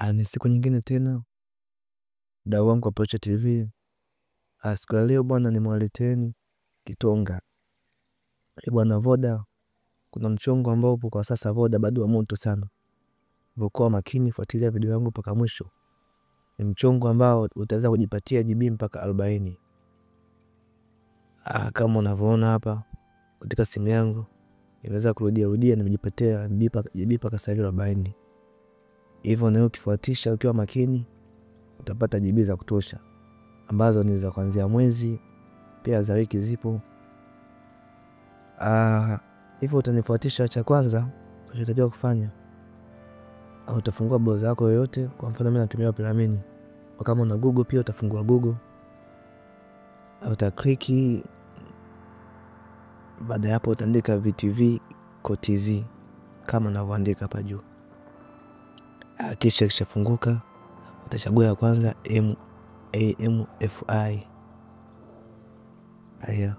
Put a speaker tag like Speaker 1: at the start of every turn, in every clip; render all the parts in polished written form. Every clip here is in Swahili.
Speaker 1: Ni siku nyingine tena, mdau wangu wa Pocha TV. Siku ya leo bwana, nimewaleteni kitonga bwana Voda. Kuna mchongo ambao upo kwa sasa Voda bado wa moto sana, kuwa makini, fuatilia video yangu mpaka mwisho. Ni mchongo ambao utaweza kujipatia GB mpaka 40. Kama unavyoona hapa katika simu yangu imeweza kurudia rudia, nimejipatia GB mpaka sasa hivi 40. Hivyo na ukifuatisha ukiwa makini utapata GB za kutosha ambazo ni za kuanzia mwezi, pia za wiki zipo. Hivyo utanifuatisha. Cha kwanza unachotakiwa kufanya, utafungua browser yako yoyote. Kwa mfano mimi natumia Opera Mini, kama una Google pia utafungua Google, utakliki. Baada ya hapo utaandika VTV .tz kama ninavyoandika hapa juu. Kisha kishafunguka utachagua ya kwanza MAMFI. Haya,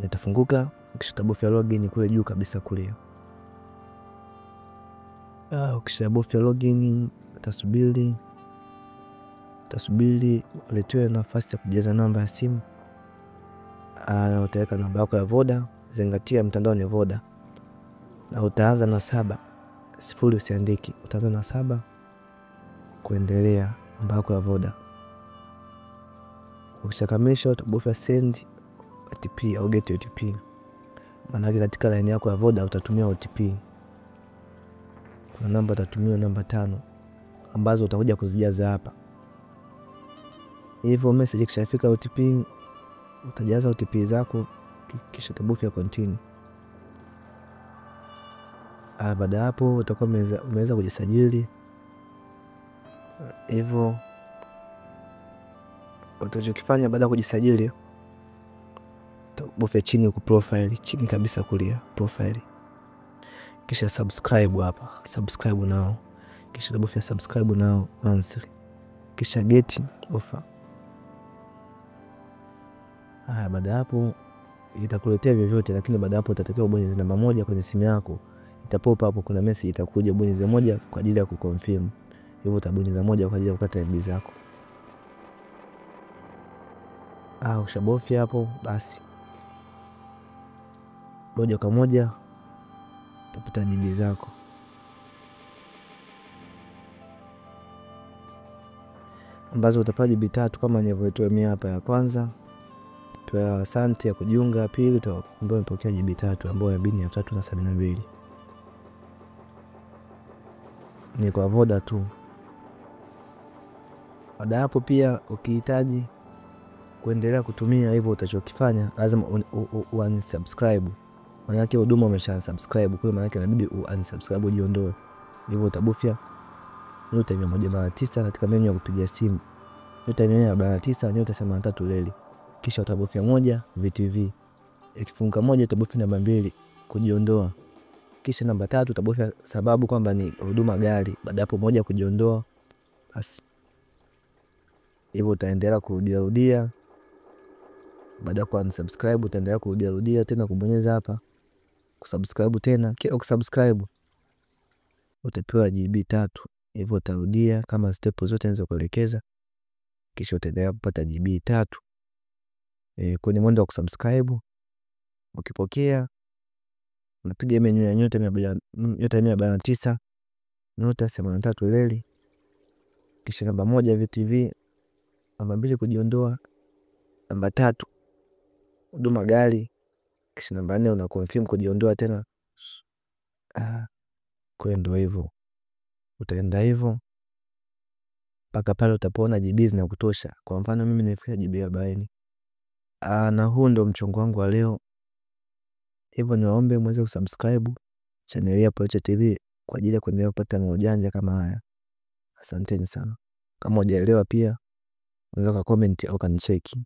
Speaker 1: itafunguka, kisha utabofya login kule juu kabisa kulia. Ukishabofya login utasubiri, utasubiri uletewe nafasi ya kujaza namba ya simu. Utaweka namba yako ya Voda, zingatia mtandao ni Voda, na utaanza na 7 0, usiandiki, utaanza na 7 kuendelea namba yako ya Voda. Ukishakamilisha utabofya send OTP au get OTP. Maana katika line yako ya Voda utatumia OTP. Kuna namba utatumia namba 5 ambazo utakuja kuzijaza hapa. Hivyo message ikishafika OTP utajaza OTP zako kisha utabofya continue. Baada hapo utakuwa umeweza kujisajili. Hivyo utachokifanya baada ya kujisajili, utabofya chini huku profile, chini kabisa kulia profile, kisha subscribe hapa, subscribe now, kisha utabofya subscribe now monthly, kisha get offer. Baada hapo itakuletea vyovyote, lakini baada hapo utatakiwa ubonyeze namba 1 kwenye simu yako. Itapop hapo, kuna message itakuja, bonyeze 1 kwa ajili ya kuconfirm. Hivyo utabonyeza 1 kwa ajili ya kupata MB zako. Ukishabofya hapo basi moja kwa moja utapata GB zako ambazo utapata GB 3 kama nilivyotumia hapa. Ya kwanza tuwa asante ya kujiunga, pili utaambiwa umepokea GB 3 ambayo ni 372. Ni kwa Voda tu. Baada hapo pia ukihitaji kuendelea kutumia, hivyo utachokifanya lazima unsubscribe. Maana yake huduma umesha unsubscribe, kwa hiyo maana yake inabidi unsubscribe ujiondoe. Hivyo utabofya nyota 109 katika menu ya kupigia simu, nyota 149 nyota 83 reli, kisha utabofya 1 VTV. Ikifunguka 1 utabofya namba 2 kujiondoa, kisha namba 3 utabofya sababu kwamba ni huduma gari. Baada hapo 1 kujiondoa. Basi hivyo utaendelea kurudia rudia. Baada ya unsubscribe utaendelea kurudia rudia tena kubonyeza hapa kusubscribe tena. Kila ukisubscribe utapewa GB 3. Hivyo utarudia kama step zote nilizokuelekeza, kisha utaendelea kupata GB 3. Kwenye mwendo wa kusubscribe ukipokea unapiga menu ya nyota 149 nyota 83 reli, kisha namba 1 VTV, namba 2 kujiondoa, namba 3 huduma gari, kisha namba 4 una confirm kujiondoa tena. Kwa ndio hivyo utaenda hivyo mpaka pale utapoona GB zinakutosha. Kwa mfano mimi nilifikia GB 40. Na huu ndio mchongo wangu wa leo. Hivyo niwaombe muweze kusubscribe channel ya Pocha TV kwa ajili ya kuendelea kupata maujanja kama haya. Asanteni sana. Kama hujaelewa pia unaweza ka comment au kanicheki.